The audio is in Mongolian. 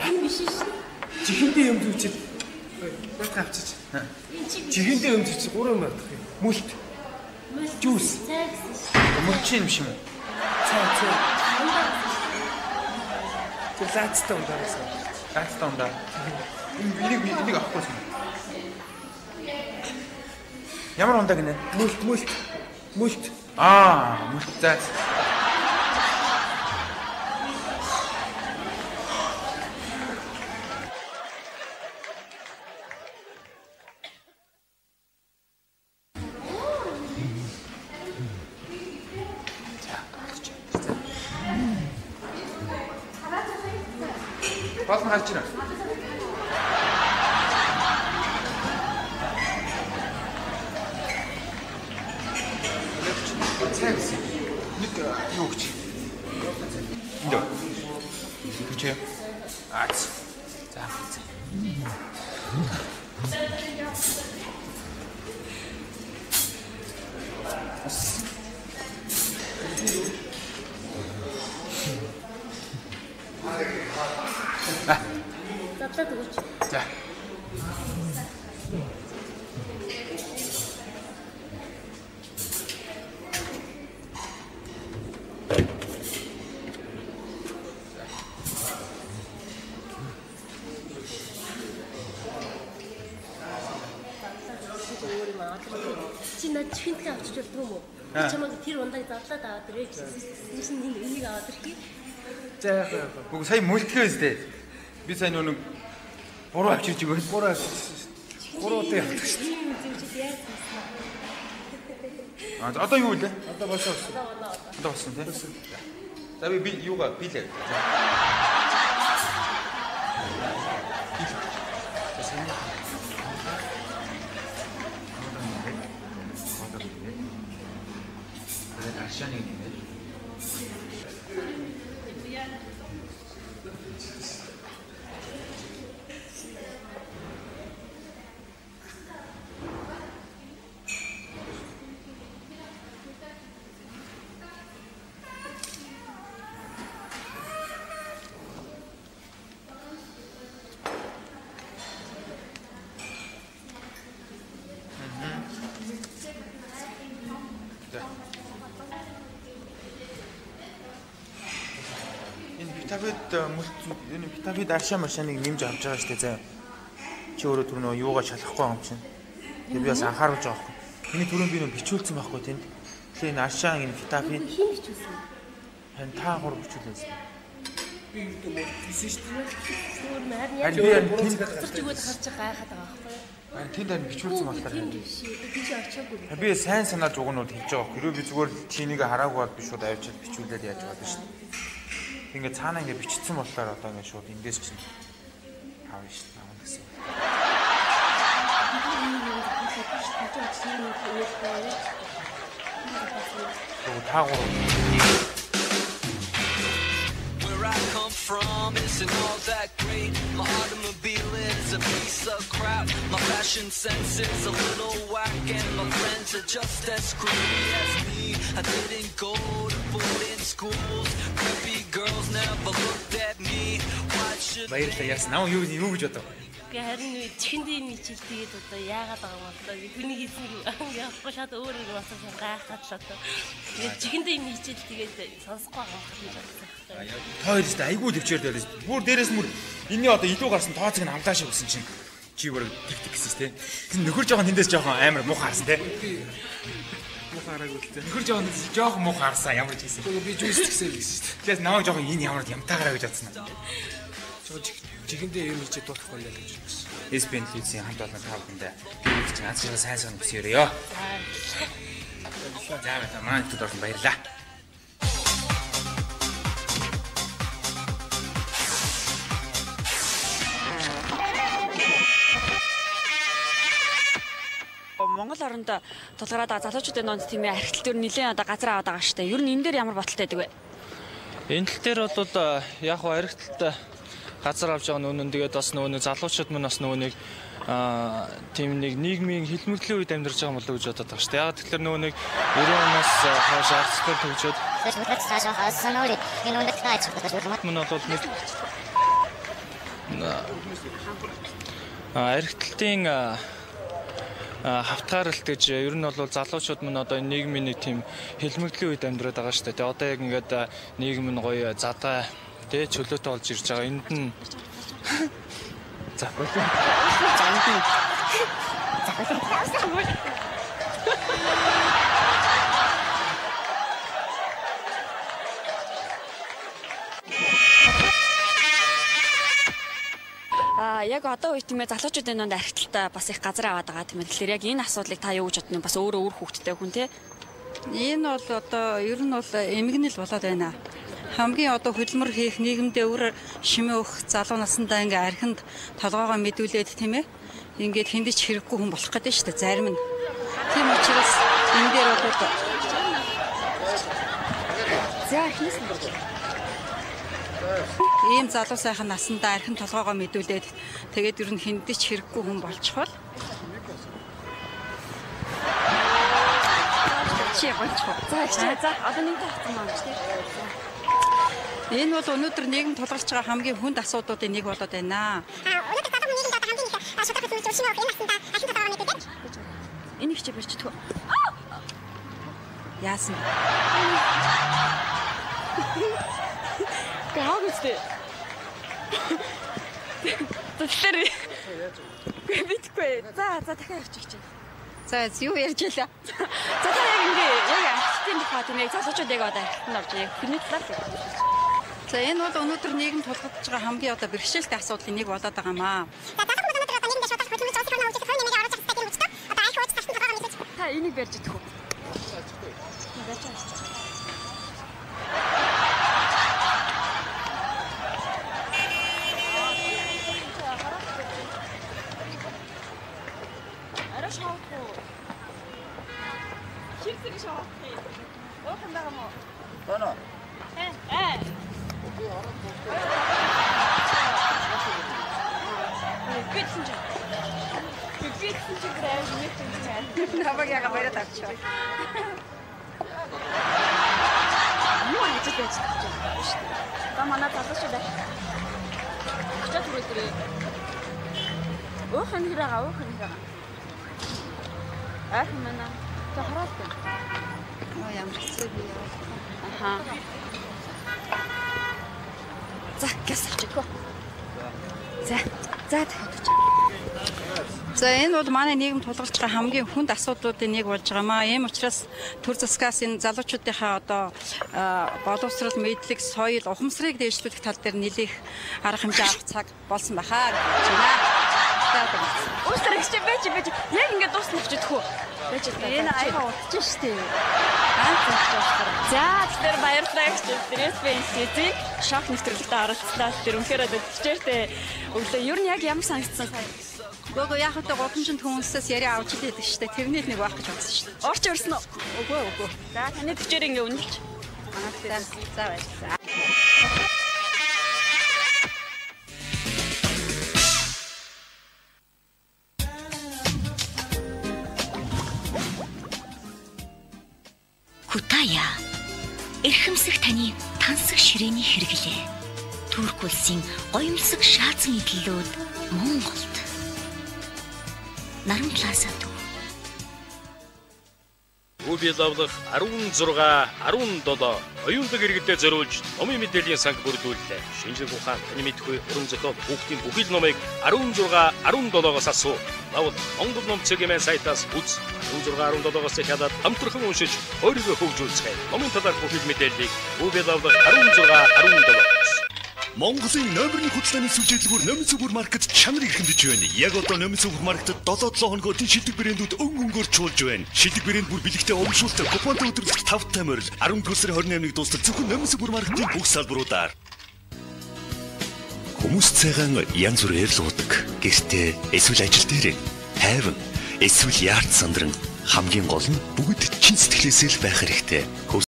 Энэ биш шүү. Чихэндээ юм зүүчээд наадах авчиж. Чихэндээ юм зүүчээд 3 юм авах юм. Мүлт. Жүүс. Мөлчин юм шиг юм. Цай цай. Тэр лаацтай ундараас. Лаацтай ундаа. Энийг авахгүй юм. Ямар ундаа гинэ? Мүлт мүлт. Мүлт. Аа, мүлт за. Гол нь харж байна. Цай гэсэн. Нэг юу гэж. Энд. Гэж. Аа. За. Задлаад өгөөч. За. Чи над чихэнтгээ авчиж болдгоо юм уу? Би чамайг тэр ундааг задлаад аваад ирээ гэсэн. Чинь энэ энийг аваад ирэх. За яах вэ? Үгүй сая мүлтгэв үстэй. Би сайн нэг буруу авчирч өгöö. Буруу авчирсан шүү дээ. Гурван удаа явдаг шүү дээ. Тийм зэмчид яаж хийсэн. Аа одоо юу вэ? Одоо болсон. Одоо болсон тий. За би юугаа билээ. За. За сайн. Тэгээд аршааныг нэмээд. Энэ Витавид мөлт энэ Витавид аршаа маршааныг нэмж авч байгаа шүү дээ заа. Чи өөрөө түр нөө юугаа шалахгүй юм чинь. Тэгээ би бас анхааруулж байгаа байхгүй. Миний түрүүн би нөө бичүүлсэн байхгүй тэнд. Тэгэхээр энэ аршаан энэ Витавид хин бичүүлсэн? Харин та гур бичүүлсэн. Би юу гэдэг мөлтсөн шүү дээ. Өөр би харин тэнд хоцорч өгөөд харж гайхаад байгаа байхгүй юу? Харин тэнд харин бичүүлсэн болохоор тийм биш. Тийш очиагүй. Би сайн санааж уг нь бол хэлж байгаа байхгүй. Хэрвээ би зүгээр чинийг хараагүй бол би шууд авчиад бичүүлээд яаж байгаа шүү дээ. Ингээ цаана ингээ бичсэн болохоор одоо ингээ шууд эндээс чинь авна шүү дээ. Авна гэсэн. Тэгвэл та гурав. Where I come from isn't all that great. My automobile is a piece of crap. My fashion sense is a little whack, and my friends are just as screwy as me. I didn't go to boarding schools. Preppy girls never looked at me. Why should Баярлалаа. Яасан. Наа юу гэж бодов? Гэхдээ харин чихэндээ энэ хичээл тэгээд одоо яагаад байгаа юм бол хүний хийсэн явахгүй шат өөр өөр болсон гайхаад л одоо. Тэгээд чихэндээ энэ хичээл тэгээд сонсохгүй байгаа юм гэж бодсон. Та хоёр ч айгүй төвчээр дээр. Бүр дээрээс мөр энэний одоо илүү гарсан тооцог нь амлаа шиг болсон чинь чи бүр тэг тэг гэсэн тий. Тэр нөхөр жоохон тэндээс жоохон амар муухай харсан тий. Муухай хараагүй л тий. Нөхөр жоохон тэндээс жоохон муухай харсан ямар ч гэсэн. Би жүүс гэсэн л гэсэн шүү дээ. Тэгээс намайг жоохон энэ ямар ямтаагаараа гэж бодсон. Чихэндээ юм хийчихэд дуулахгүй юм гэж бодсон. SPN телевизийн хамт олон та бүхэндээ би чинь аз жаргал сайн сон хүсье өрөөё. За баярлалаа. Манай төд орсон баярлалаа. Монгол оронд тулгараад байгаа залуучуудын донд тийм ээ архитл төр нэлээд одоо газар аваад байгаа шүү дээ. Ер нь энэ дээр ямар бодолтой байдаг вэ? Энэ тал дээр бол яг хоо архиталтай газар авч байгаа нь үнэн. Тэгээд бас нөгөө нэг залуучууд мань бас нөгөө нэг тийм нэг нийгмийн хилмигдлийн үед амьдарч байгаа юм болоо гэж бодоод байгаа шүү дээ. Яг тэгэхээр нөгөө нэг 90 оноос хойш арцлал төгжөөд мөн бол нэг архитектийн хавтгааралт гэж ер нь бол залуучууд мань одоо нийгмийн нэг тийм хилмигдлийн үед амьдраад байгаа шүү дээ. Тэгээ одоо яг ингээд нийгэм нь гоё задаа тэ чөлөөтэй болж ирж байгаа. Энд нь за болоо. Яг одоо үе тийм ээ залуучуудын дунд архиталтаа бас их газар аваад байгаа тийм ээ. Тэгэхээр яг энэ асуудлыг та юу гэж бодно? Бас өөрөө үр хүүхэдтэй хүн те. Энэ бол одоо ер нь бол эмгэнэл болоод байна. Хамгийн одоо хөдөлмөр хийх нийгэмдээ үр шимээ өгөх залуу насндаа ингээ архинд толгоогоо мэдүүлээд тийм ээ. Ингээд хэндэж хэрэггүй хүн болох гэдэг шүү дээ зарим нь. Тийм учраас энэ дээр бол за эхнээс нь ийм залуу сайхан насандаа архин толгоогоо мэдүүлээд тэгээд ер нь хэндэж хэрэггүй хүн болчихвол чи болчихоо. За ихчээ. За одоо нэгтэй хатсан маань ч тийм. Энэ бол өнөөдөр нийгэм тулгарч байгаа хамгийн хүнд асуудлуудын нэг болоод байна. Өнөөдөр залуу нийгэмд одоо хамгийн их шударга зүйлс шинэ энэ насандаа архин толгоогоо мэдүүлээд энэ ихчээ барьчихдаг. Яасан бэ? Гаагүй үстэй. Тэгэхээр битгэхгүй. За за дахиад авчих чинь. За юу ярьж байлаа? За та яг ингээ яг архитектийн тухай тийм яг залуучууд яг одоо архитектанд орж яг хүний талаар л ярьж. За энэ бол өнөөдөр нийгэм тулгагдж байгаа хамгийн одоо бэрхшээлтэй асуудлын нэг болоод байгаа маа. За залуу хүмүүс өнөөдөр одоо нийгэмдээ шударга хөдөлмөр улсын орны хөгжил 21-ийг оруулах хэрэгтэй гэх мэтчилэн одоо архи ууж гарсан толгоогоо мэдүүлж. Та энийг барьж идэх үү? Барьж авчих. Намайг яга бариад авчих. Юу ажил байж байгаа юм шүү дээ. Одоо манай залуучууд очоод түрээ дээрээ. Өөх нь хэрэг байгаа, өөх нь хэрэг. Айх манай. За хараад байна. Оо ямар хэцүү би яа. Аха. За гэс авчихгүй. За. За дахиад. За энэ бол манай нийгэм тулгарч байгаа хамгийн хүнд асуудлуудын нэг болж байгаа маа. Ийм учраас төр засгаас энэ залуучуудынхаа одоо боловсрол, мэдлэг, соёл, ухамсарыг дээшлүүлэх тал дээр нэлээх арга хэмжээ авах цаг болсон баха гэж байна. Уучлаарай гэж байж байж яг ингээд дуусна авч идэх үү? Байж та. Энэ аяга удаж штэ. За тэгэхээр баярлалаа гэж дээрээс бэнсэзийг шок нэвтрүүлэгтээ оролцлоо. Тэр үнэхээр төвчээртэй өглөө. Ер нь яг ямар санагдсан сая? Гөө яг хөтэ гудамжинд хүмүүсээс яриа авч идэв штэ. Тэрний л нэг байх гэж бодсон штэ. Орч өрсөн үү? Үгүй үгүй. За таны төвчээр ингээ үнэлж. Манай за баярлалаа. Күтая эрхэмсэх таны тансаг ширээний хэрэглээ. Турк улсын гоёмсог шаацсан эдлэлүүд Монголд. Наран Плаза төв. Үби лавлах 16 17 оюундаг иргэдэд зориулж номын мэдээллийн санг бүрдүүллээ. Шинжлэх ухаан, таны мэдхгүй уран зохиол хүүхдийн бүхэл номыг 16 17-оос асуу. Лавл Монгол ном цэгийн сайтаас үз. 16 17-оос захиалаад хамтран уншиж өөрийгөө хөгжүүлцгээе. Номын талаар бүхэл мэдээллийг Үби лавлах 16 17-оос. Монголын номер 1 худалдааны сүлжээ дэлгүүр Номин супермаркет чанарыг эрхэмлэж байна. Яг одоо Номин супермаркетад 7-7 хоногоор шилдэг брэндүүд өнгө өнгөөр чуулж байна. Шилдэг брэнд бүр бэлэгтэй урамшуултай купонтой өдөрлөх 5 таа морил 10 сарын 28-нд дуустал зөвхөн Номин супермаркетын бүх салбаруудаар. Хүмүүс цагаан янз бүрээр л уудаг. Гэртээ эсвэл ажил дээр тайван эсвэл яарт сандран хамгийн гол нь бүгд чин сэтгэлээсээ л байх хэрэгтэй.